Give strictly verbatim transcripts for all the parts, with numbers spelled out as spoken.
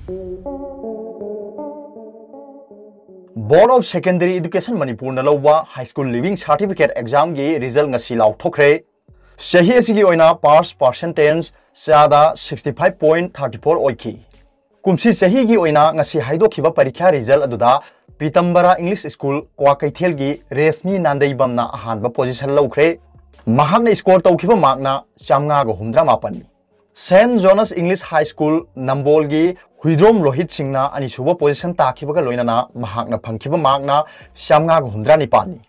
Board of Secondary Education ꯃꯅꯤꯄꯨꯔꯅ ꯂꯧꯕ High School Leaving Certificate Examꯒꯤ result ꯉꯁꯤ ꯂꯥꯎꯊꯣꯛꯈ꯭ꯔꯦ꯫ ꯆꯍꯤ ꯑꯁꯤꯒꯤ ꯑꯣꯏꯅ pass percentage ꯆꯥꯗ sixty five point thirty four ꯑꯣꯏꯈꯤ꯫ ꯀꯨꯝꯁꯤ ꯆꯍꯤꯒꯤ ꯑꯣꯏꯅ ꯉꯁꯤ ꯍꯥꯏꯗꯣꯛꯈꯤꯕ ꯄꯔꯤꯈ꯭ꯌꯥ result ꯑꯗꯨꯗ ꯄꯤꯇꯝꯕꯔꯥ English School ꯀ꯭ꯋꯥꯀꯩꯊꯦꯜꯒꯤ ꯔꯦꯁꯃꯤ ꯅꯥꯟꯗꯩꯕꯝꯅ ꯑꯍꯥꯟꯕ position ꯂꯧꯈ꯭ꯔꯦ꯫ ꯃꯍꯥꯛꯅ score ꯇꯧꯈꯤꯕ markꯅ ꯆꯥꯝꯃꯉꯥꯒ ꯍꯨꯝꯗ꯭ꯔꯥ ꯃꯥꯄꯟꯅꯤ꯫ Saint John's English High School ꯅꯝꯕꯣꯜꯒꯤ Huidrom Rohit ꯁꯤꯡꯅ ꯑꯅꯤꯁꯨꯕ position ꯇꯥꯈꯤꯕꯒ ꯂꯣꯏꯅꯅ ꯃꯍꯥꯛꯅ ꯐꯪꯈꯤꯕ markꯅ ꯆꯥꯝꯃꯉꯥꯒ ꯍꯨꯝꯗ꯭ꯔꯥ ꯅꯤꯄꯥꯟꯅꯤ꯫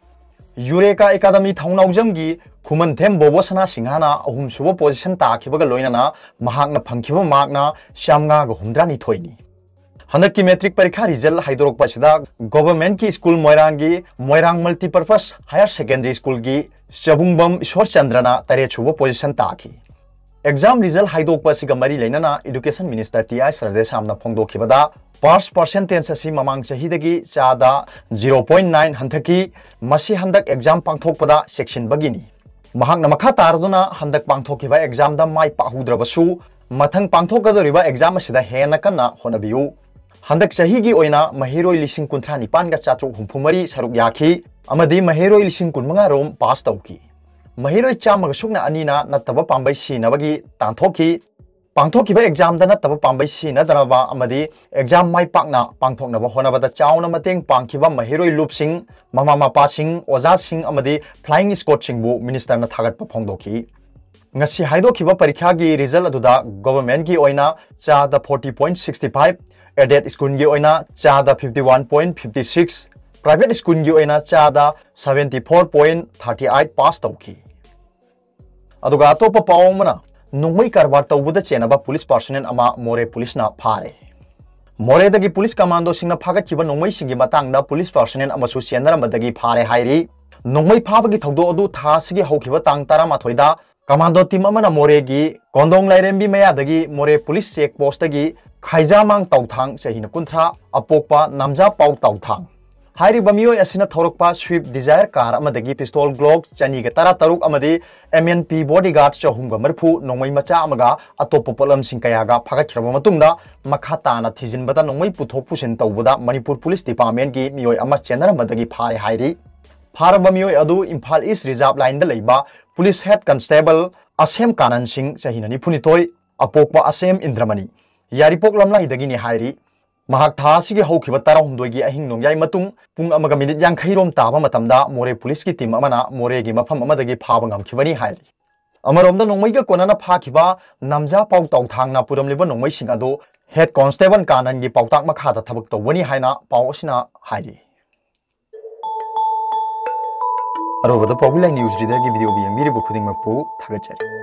ꯌꯨꯔꯦꯀꯥ ꯑꯦꯀꯥꯗꯃꯤ ꯊꯧꯅꯥꯎꯖꯝꯒꯤ ꯈꯨꯃꯟꯊꯦꯝ ꯕꯣꯕꯣꯁꯅꯥ ꯁꯤꯡꯍꯅ ꯑꯍꯨꯝꯁꯨꯕ position ꯇꯥꯈꯤꯕꯒ ꯂꯣꯏꯅꯅ ꯃꯍꯥꯛꯅ ꯐꯪꯈꯤꯕ markꯅ ꯆꯥꯝꯃꯉꯥꯒ ꯍꯨꯝꯗ꯭ꯔꯥꯅꯤꯊꯣꯏꯅꯤ꯫ ꯍꯟꯗꯛꯀꯤ matric ꯄꯔꯤꯈꯥ result ꯍꯥꯏꯗꯣꯔꯛꯄ ꯑꯁꯤꯗ governmentꯀꯤ school ꯃꯣꯏꯔꯥꯡꯒꯤ ꯃꯣꯏꯔꯥꯡ Multipurpose Higher Secondary Schoolꯒꯤ ꯆꯕꯨꯡꯕꯝ ꯏꯁꯣꯔꯆꯟꯗ꯭ꯔꯅ ꯇꯔꯦꯠꯁꯨꯕ position ꯇꯥꯈꯤ꯫ Exam result ꯍꯥꯏꯗꯣꯛꯄ ꯑꯁꯤꯒ ꯃꯔꯤ ꯂꯩꯅꯅ Education Minister ꯇꯤ ꯑꯥꯏ ꯁꯔꯗꯦꯁꯥꯝꯅ ꯐꯣꯡꯗꯣꯛꯈꯤꯕꯗ, pass percentage ꯑꯁꯤ ꯃꯃꯥꯡ ꯆꯍꯤꯗꯒꯤ ꯆꯥꯗ zero point nine ꯍꯟꯊꯈꯤ꯫ ꯃꯁꯤ ꯍꯟꯗꯛ exam ꯄꯥꯡꯊꯣꯛꯄꯗ ꯆꯦꯛꯁꯤꯟꯕꯒꯤꯅꯤ꯫ ꯃꯍꯥꯛꯅ ꯃꯈꯥ ꯇꯥꯔꯗꯨꯅ ꯍꯟꯗꯛ ꯄꯥꯡꯊꯣꯛꯈꯤꯕ examꯗ ꯃꯥꯏ ꯄꯥꯛꯍꯧꯗ꯭ꯔꯕꯁꯨ, ꯃꯊꯪ ꯄꯥꯡꯊꯣꯛꯀꯗꯧꯔꯤꯕ exam ꯑꯁꯤꯗ ꯍꯦꯟꯅ ꯀꯟꯅ ꯍꯣꯠꯅꯕꯤꯌꯨ꯫ ꯍꯟꯗꯛ ꯆꯍꯤꯒꯤ ꯑꯣꯏꯅ ꯃꯍꯩꯔꯣꯏ ꯂꯤꯁꯤꯡ ꯀꯨꯟꯊ꯭ꯔꯥ ꯅꯤꯄꯥꯟꯒ ꯆꯥꯇ꯭ꯔꯨꯛ ꯍꯨꯝꯐꯨ ꯃꯔꯤ ꯁꯔꯨꯛ ꯌꯥꯈꯤ ꯑꯃꯗꯤ ꯃꯍꯩꯔꯣꯏ ꯂꯤꯁꯤꯡ ꯀꯨꯟꯃꯉꯥ ꯔꯣꯝ pass ꯇꯧꯈꯤ꯫ ꯃꯍꯩꯔꯣꯏ ꯆꯥꯝꯃꯒ ꯁꯨꯞꯅ ꯑꯅꯤꯅ ꯅꯠꯇꯕ ꯄꯥꯝꯕꯩ ꯁꯤꯖꯤꯟꯅꯕꯒꯤ ꯇꯥꯟꯊꯣꯛꯈꯤ꯫ ꯄꯥꯡꯊꯣꯛꯈꯤꯕ examꯗ ꯅꯠꯇꯕ ꯄꯥꯝꯕꯩ ꯁꯤꯖꯤꯟꯅꯗꯅꯕ ꯑꯃꯗꯤ exam ꯃꯥꯏ ꯄꯥꯛꯅ ꯄꯥꯡꯊꯣꯛꯅꯕ ꯍꯣꯠꯅꯕꯗ ꯆꯥꯎꯅ ꯃꯇꯦꯡ ꯄꯥꯡꯈꯤꯕ ꯃꯍꯩꯔꯣꯏ ꯂꯨꯞꯁꯤꯡ, ꯃꯃꯥ ꯃꯄꯥꯁꯤꯡ, ꯑꯣꯖꯥꯁꯤꯡ ꯑꯃꯗꯤ flying squadꯁꯤꯡꯕꯨ ministerꯅ ꯊꯥꯒꯠꯄ ꯐꯣꯡꯗꯣꯛꯈꯤ꯫ ꯉꯁꯤ ꯍꯥꯏꯗꯣꯛꯈꯤꯕ ꯄꯔꯤꯈ꯭ꯌꯥꯒꯤ result ꯑꯗꯨꯗ governmentꯀꯤ ꯑꯣꯏꯅ ꯆꯥꯗ forty point sixty five, aided schoolꯒꯤ ꯑꯣꯏꯅ ꯆꯥꯗ fifty one point fifty six, private schoolꯒꯤ ꯑꯣꯏꯅ ꯆꯥꯗ seventy four point thirty eight pass ꯇꯧꯈꯤ꯫ ꯑꯗꯨꯒ ꯑꯇꯣꯞꯄ ꯄꯥꯎ ꯑꯃꯅ, ꯅꯣꯡꯃꯩ ꯀꯔꯕꯥꯔ ꯇꯧꯕꯗ ꯆꯦꯟꯅꯕ police personnel ꯑꯃ ꯃꯣꯔꯦ policeꯅ ꯐꯥꯔꯦ꯫ ꯃꯣꯔꯦꯗꯒꯤ police commandoꯁꯤꯡꯅ ꯐꯥꯒꯠꯈꯤꯕ ꯅꯣꯡꯃꯩꯁꯤꯡꯒꯤ ꯃꯇꯥꯡꯗ police personnel ꯑꯃꯁꯨ ꯆꯦꯟꯅꯔꯝꯕꯗꯒꯤ ꯐꯥꯔꯦ ꯍꯥꯏꯔꯤ꯫ ꯅꯣꯡꯃꯩ ꯐꯥꯕꯒꯤ ꯊꯧꯗꯣꯛ ꯑꯗꯨ ꯊꯥ ꯑꯁꯤꯒꯤ ꯍꯧꯈꯤꯕ ꯇꯥꯡ ꯇꯔꯥꯃꯥꯊꯣꯏꯗ commando team ꯑꯃꯅ ꯃꯣꯔꯦꯒꯤ ꯀꯣꯟꯗꯣꯡ ꯂꯥꯏꯔꯦꯝꯕꯤ ꯃꯌꯥꯗꯒꯤ ꯃꯣꯔꯦ police check postꯇꯒꯤ ꯈꯥꯏꯖꯥꯃꯥꯡ ꯇꯥꯎꯊꯥꯡ, ꯆꯍꯤꯅ ꯀꯨꯟꯊ꯭ꯔꯥ, ꯑꯄꯣꯛꯄ ꯅꯥꯝꯖꯥꯄꯥꯎ ꯇꯥꯎꯊꯥꯡ, ꯍꯥꯏꯔꯤꯕ ꯃꯤꯑꯣꯏ ꯑꯁꯤꯅ ꯊꯧꯔꯛꯄ Swift Dzire car ꯑꯃꯗꯒꯤ pistol Glock ꯆꯅꯤꯒ ꯇꯔꯥꯇꯔꯨꯛ ꯑꯃꯗꯤ M N P body guard ꯆꯍꯨꯝꯒ ꯃꯔꯤꯐꯨ, ꯅꯣꯡꯃꯩ ꯃꯆꯥ ꯑꯃꯒ ꯑꯇꯣꯞꯄ ꯄꯣꯠꯂꯝꯁꯤꯡ ꯀꯌꯥꯒ ꯐꯥꯒꯠꯈ꯭ꯔꯕ ꯃꯇꯨꯡꯗ, ꯃꯈꯥ ꯇꯥꯅ ꯊꯤꯖꯤꯟꯕꯗ ꯅꯣꯡꯃꯩ ꯄꯨꯊꯣꯛ ꯄꯨꯁꯤꯟ ꯇꯧꯕꯗ ꯃꯅꯤꯄꯨꯔ Police Department ꯀꯤ ꯃꯤꯑꯣꯏ ꯑꯃ ꯆꯦꯟꯅꯔꯝꯕꯗꯒꯤ ꯐꯥꯔꯦ ꯍꯥꯏꯔꯤ꯫ ꯐꯥꯔꯕ ꯃꯤꯑꯣꯏ ꯑꯗꯨ ꯏꯝꯐꯥꯜ East Reserve Line ꯗ ꯂꯩꯕ Police Head Constable ꯑꯁꯦꯝ ꯀꯥꯅꯟ ꯁꯤꯡ, ꯆꯍꯤꯅ ꯅꯤꯐꯨꯅꯤꯊꯣꯏ, ꯑꯄꯣꯛꯄ ꯑꯁꯦꯝ ꯏꯟꯗ꯭ꯔꯃꯅꯤ, ꯌꯥꯏꯔꯤꯄꯣꯛ ꯂꯝꯂꯥꯏꯗꯒꯤꯅꯤ ꯍꯥꯏꯔꯤ꯫ ꯃꯍꯥꯛ ꯊꯥ ꯑꯁꯤꯒꯤ ꯍꯧꯈꯤꯕ ꯇꯔꯥꯍꯨꯝꯗꯣꯏꯒꯤ ꯑꯍꯤꯡ ꯅꯣꯡꯌꯥꯏ ꯃꯇꯨꯡ ꯄꯨꯡ ꯑꯃꯒ ꯃꯤꯅꯤꯠ ꯌꯥꯡꯈꯩ ꯔꯣꯝ ꯇꯥꯕ ꯃꯇꯝꯗ ꯃꯣꯔꯦ Police ꯀꯤ team ꯑꯃꯅ ꯃꯣꯔꯦꯒꯤ ꯃꯐꯝ ꯑꯃꯗꯒꯤ ꯐꯥꯕ ꯉꯝꯈꯤꯕꯅꯤ ꯍꯥꯏꯔꯤ꯫ ꯑꯃꯔꯣꯝꯗ, ꯅꯣꯡꯃꯩꯒ ꯀꯣꯟꯅꯅ ꯐꯥꯈꯤꯕ ꯅꯝꯖꯥ ꯄꯥꯎ ꯇꯥꯎꯊꯥꯡꯅ ꯄꯨꯔꯝꯂꯤꯕ ꯅꯣꯡꯃꯩꯁꯤꯡ ꯑꯗꯨ Head Constable ꯀꯥꯅꯟꯒꯤ ꯄꯥꯎꯇꯥꯛ ꯃꯈꯥꯗ ꯊꯕꯛ ꯇꯧꯕꯅꯤ ꯍꯥꯏꯅ ꯄꯥꯎ ꯑꯁꯤꯅ ꯍꯥꯏꯔꯤ꯫ ꯑꯔꯣꯏꯕꯗ ꯄꯥꯎꯕꯤ ꯂꯥꯏ News Reader ꯒꯤ video ꯌꯦꯡꯕꯤꯔꯤꯕ ꯈꯨꯗꯤꯡꯃꯛꯄꯨ ꯊꯥꯒꯠꯆꯔꯤ꯫